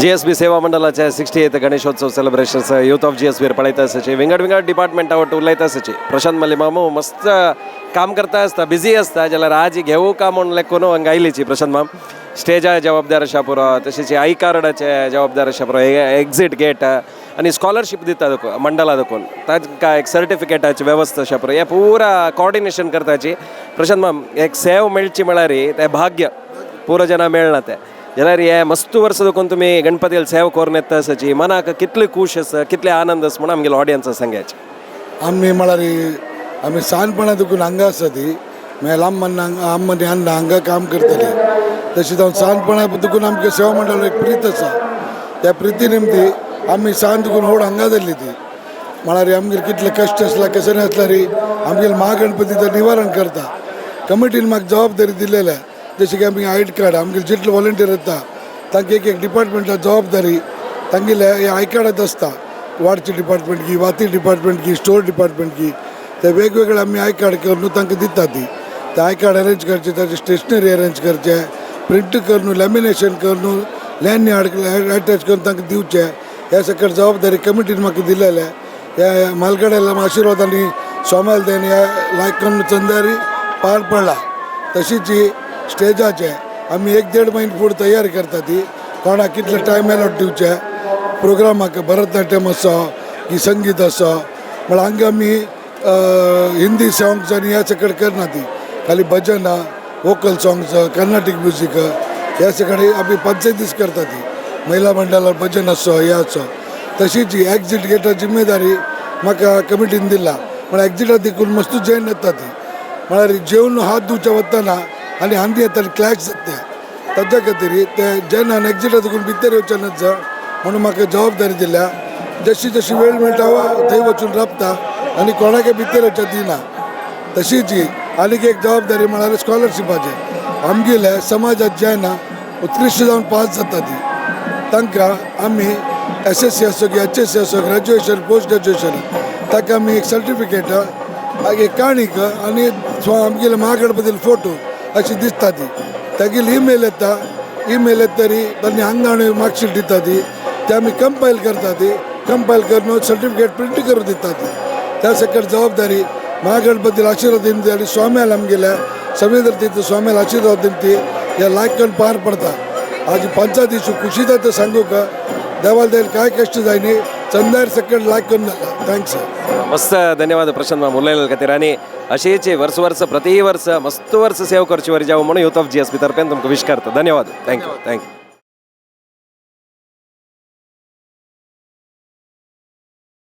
GSB सेवा मंडळाचे 68th Ganeshotsav celebrations youth of जीएसबीर पळयता आसाची. विंगड विंगड डिपार्टमेंटा वट उलयता आसाची. प्रशांत मल्ली मामू मस्त काम करता आसता, बिजी आसता, जाल्यार आज घेवू का म्हूण लेखून हांगा आयलीची. प्रशांत माम स्टेजा जबाबदार आसा पुरो, तशेंच I कार्डाचे जबाबदार आसा पुरो, एक्झिट गेट आनी स्कॉलरशीप दिता देखून मंडळा देखून तांकां एक सर्टिफिकेटाची वेवस्था आसा पुरो, हे पुरा कॉर्डिनेशन करताची. प्रशांत माम, एक सेव मेळची म्हळ्यार तें भाग्य पुरो जना मेळना तें, जाल्यार हे मस्त वर्स देखून तुमी गणपतील सेव करून येता आसाची, मनाक कितले खूश आसा, कितले आनंद आसा म्हणून आमगेले ऑडियन्स सांगायचे. आमी म्हळ्यार आमी ल्हानपणा देखून हांगा आसा ती मागीर अम्मन अम्मनी अण्णा हांगा काम करतली. तशीच हांव ल्हानपणा देखून आमकां सेवा मंडळ एक प्रीत आसा. त्या प्रिती निमती आमी सान देखून व्हड हांगा जाल्ली ती. म्हळ्यार आमगेर कितले कश्ट आसला, कशें नासल्यार आमगेले महागणपतीचें निवारण करता. कमिटीन म्हाका जबाबदारी दिलेल्या, जशें की आमी I card, आमगेले जितले वॉलंटियर येता तांकां एक एक डिपार्टमेंटा जबाबदारी तांगेले हे I कार्डात आसता. वाडची डिपार्टमेंट की, वाती डिपार्टमेंट की, स्टोर डिपार्टमेंट की, ते वेगवेगळे आमी I card करून तांकां दिता ती. ते I card arrange करचे, ताचे स्टेशनरी अरेंज करचे, प्रिंट करून, लॅमिनेशन करून, लॅन अटॅच करून तांकां दिवचे. ह्या सकट जबाबदारी कमिटीन म्हाका दिलेले. ह्या मालगड्याला आशिर्वाद आनी स्वाम्याला तेणी ह्या लायक करून चंदारी पार पडला. तशीच ही स्टेजाचे आमी एक देड म्हयने फुडें तयारी करता ती. कोणाक कितले टायम एलॉट दिवचे प्रोग्रामाक, भरतनाट्यम आसा की संगीत आसा, म्हळ्यार हांगा आमी हिंदी सॉंग्स आनी ह्या सकट करना ती. खाली भजनां, वोकल सॉंग्स, कर्नाटीक म्युजीक ह्या सकट आमी 5 दीस करता ती. महिला मंडळार भजन आसो, हे आसो. तशीच ही एक्झिट गेटा जिम्मेदारी म्हाका कमिटीन दिला. म्हळ्यार एक्झिटा देखून मस्त जैन येता ती. म्हळ्यार जेवन हात धुवच्या वतना आनी हांदी येता, क्लॅश जाता. ताच्या खातीर ते जेन्ना एक्झिटा देखून भितर येवचें नज म्हणून म्हाका जबाबदारी दिल्या. जशी जशी वेळ मेळटा थंय वचून राबता आनी कोणाकय भितर वचच्या दिना. तशीच ही आनीक एक जबाबदारी म्हळ्यार स्कॉलरशिपाची. आमगेले समाजात जेन्ना उत्कृश्ट जावन पास जाता ती, तांकां आमी एसएससी आसो की एचएससी आसो, ग्रॅज्युएशन, पोस्ट ग्रॅज्युएशन, ताका आमी एक सर्टिफिकेट, एक काणीक आनी आमगेले महागणपतीले फोटो अशी दिसता ती. तागेली इमेल येता. इमेल येत तरी तांणी हांगा मार्कशीट दिता ती. ते आमी कंपायल करता ती. कंपायल करून सर्टिफिकेट प्रिंट करून दिता ती. त्या सकट जबाबदारी महागणपतीला आशीर्वाद दिवन आनी स्वाम्याला, आमगेल्या समुद्र तीर्थ स्वाम्याला आशीर्वाद दिवन ती ह्या लायक करून पार पडता. आज पंचायतीची खुशी जाता सांगू का देवाला देईल काय कष्ट जायनी, चंदार सकट लायक करून जाला. Thanks. मस्त, धन्यवाद प्रशांत माम उलयले खातीर आनी अशीच वर्स वर्स प्रति वर्स मस्त वर्स सेव करची वरी जावं म्हणून युथ ऑफ जीएसबी तर्फेन तुमकां विश करता. धन्यवाद. Thank you, thank you.